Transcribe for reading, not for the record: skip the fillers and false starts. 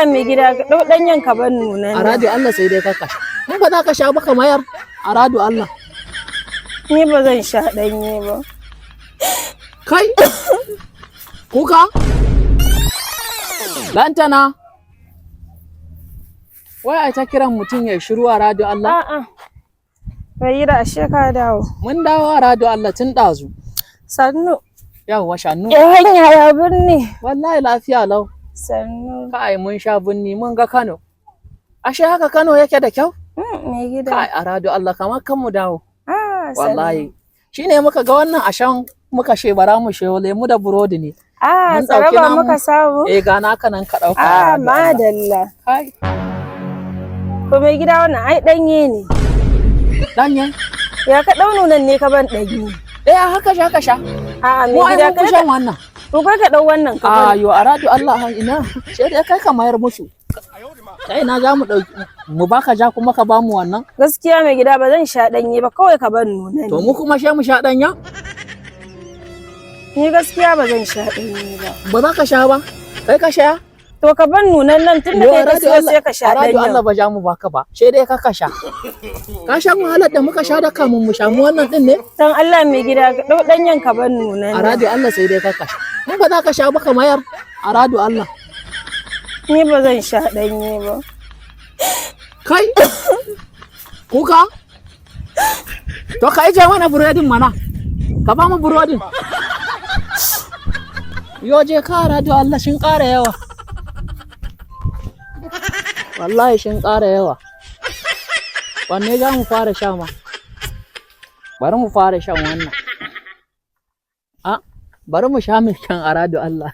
Allah mai gida, ka ɗau ɗanyen ka ban nunan A nan. radio Allah, sai dai ka sha. In ba za ka sha ba, ka mayar. A radio Allah. Ni ba zan sha ɗanye ba. Kai! Kuka? Lantana! Wai ai ta kiran mutum ya shiru a radio Allah? A'a. Mai gida, ashe ka dawo. Mun dawo a radio Allah tun ɗazu. Sannu. Yawwa, shannu. Ya hanya, ya birni? Wallahi lafiya lau. Sannu. Kai, mun sha binni, mun ga Kano. Ashe haka Kano yake da kyau? Mai gida. Kai, a radio Allah, kamar kan mu dawo. Ah, sannu. Wallahi. Shi ne muka ga wannan ashan, muka she bara mu shewo lemu da burodi ne. Ah, Mun ɗauki tsaraba namu. muka samu. Eh, ga naka nan, ka ɗauka a Ah, radio Allah. madalla. Kai, To mai gida, wannan ai ɗanye ne. ɗanye. Ya ka ɗau nunan ne ka ban ɗanye? Eh, haka sha, ka sha. A'a, Mu mai ai gida, mun fi kai shan wannan. To kai ka ɗau wannan ka ban. Ayo, a radio Allah, ina. Sai dai kai ka mayar musu. Kai, na za mu ɗauki mu baka ja kuma ka bamu wannan. Gaskiya mai gida, ba zan sha ɗanye ba, kawai ka ban nunan. To mu kuma sha mu sha ɗanya? Ni gaskiya ba zan sha ɗanye ba. Ba za ka sha ba. Kai ka sha? To ka ban nunan nan, tun da Yo, kai ka radio siyo, Allah, sai ka sha a radio ɗanyen. Allah, ba ja mu baka ba. Sai dai ka sha. Ka sha wahalar da muka sha da kamun mu samu wannan din ne? Dan Allah mai gida, ka ɗau ɗanyen ka ban nunan A nan. radio Allah, sai dai ka sha. In ba za ka sha ba, ka mayar. A radio Allah. Ni ba zan sha ɗanye ba. Kai! Kuka? To ka ije mana burodin mana. Ka ba mu burodin. Yo, je ka, radio Allah, shin ƙara yawa. Wallahi shin ƙara yawa. Wanne za mu fara sha ma? Bari mu fara shan wannan. A, bari mu sha mai kyan a radio Allah.